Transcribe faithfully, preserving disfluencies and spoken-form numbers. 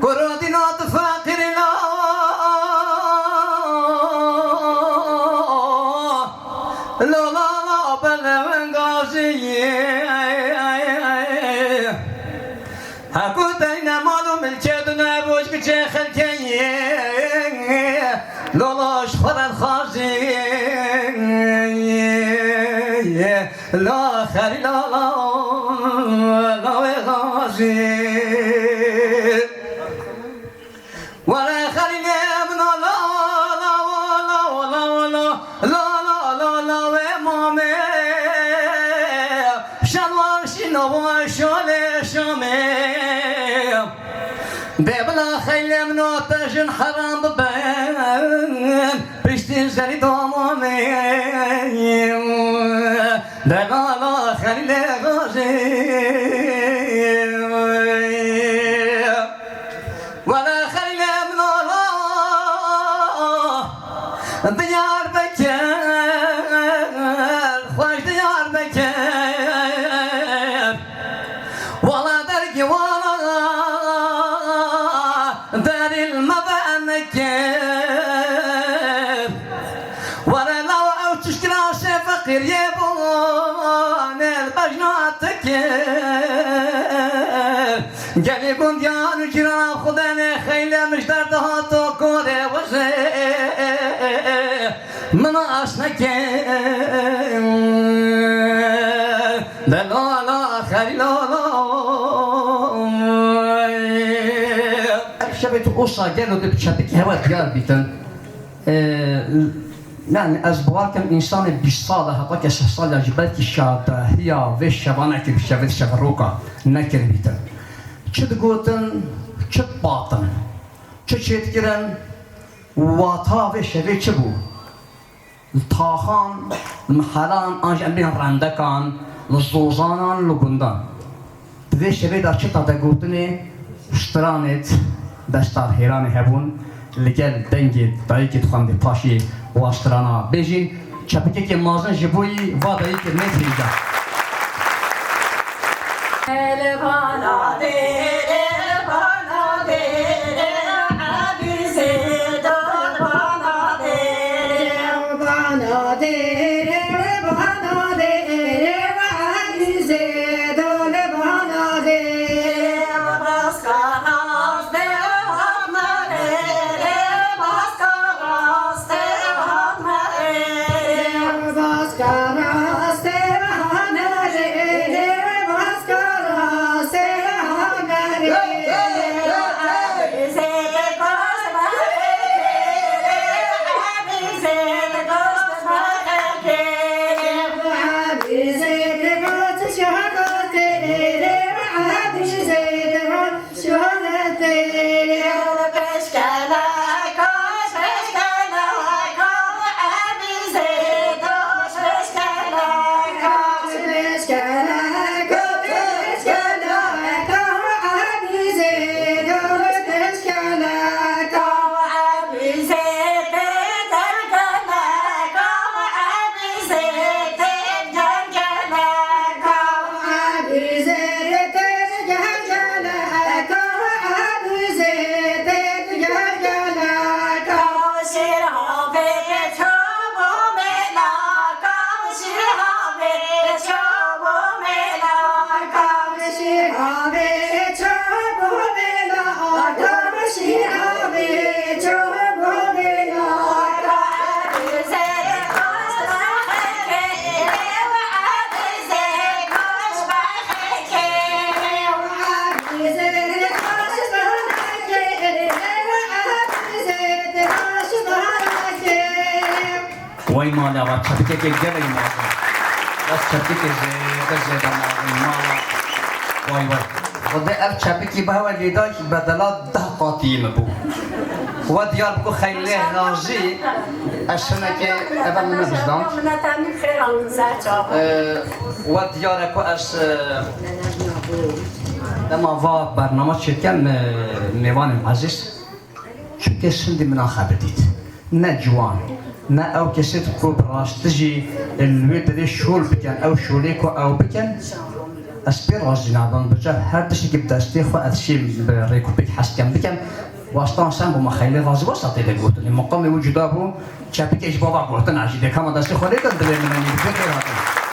Kurodîna tu feqîrî la, la, la, la, belewengajî. Heku deyne mal û milkê tu ne boş kiçê xelkê. Lolo ji xwe re xajî. La xerî la la, la wê xajî. Were xerî lê min la, la, la, la, la, la, la, la, la, la, wê mamê. Şenwar şîno wa şolê şamê. Bê bila xeylê min û te jin heram bibin, piştî zerî domamê. Delala xeylê xajê. Wele xeylê min ola Diyarbekir, xweş Diyarbekir. Wala dergî wala derîl me venekir. Were law ew çişkina şê feqîriyê bûn, el bejna tikir. Gelî gundiyan û cîrana xwe denê xeylê mij derdihato korê wizê min aşnekir. Delala xerîlala. Ev şevê tu oşa gelo de bi çepik hewa diyar bîtin. Ee, yani ez bawer kim însanê bîst sal e, heta ke şeş sal ya jî belkî şadehiya vê şevanekî bi şevê şeveroka nekiribîtin. Çi digotin, çi dipatin, çi çêdikirin, wata vê şevê çi bû? Li taxan, li mihelan, an jî em bêjin rendekan, li zozanan, li gundan. Di vê şevê de çi tadegotinê stranêt beşdarhêranê hebûn, li gel dengê dayikê dixwendê paşê wa strana bêjîn, çepikekê mezin ji bo yî va dayikê nêt hêja. Way mala, va çepikekê gelek mezin. Bes çepikê zêde zêde mezin mala. Way way. Xwedê ev çepikî bi hewe lêdayî bedela deh qatî min bû. We diyar bikû xeylê xajî. Ez şinekê eve min nebijdan. Ee, we diyar e ku ez, e, dema va bernama çêdikem, e, mêvanên ezîz. Çimkî şindî min a xebir dît. Ne ciwan, Ne ew kesêt ku bi rastî jî li wê derê şol bikin, ew şolê ku ew bikin, ez pê razî nabim. Bi cem her tiştekî bi destê xwe ez şêm bi rêkopêk hez dikim bikim. Wastan sen bû me xeylê razî wesa tê de gotinê. Meqamê wî cuda bû, çepikê ji bava gotina jî dê kama destê xwe lê din dilê min e, nî bi xêr hatin.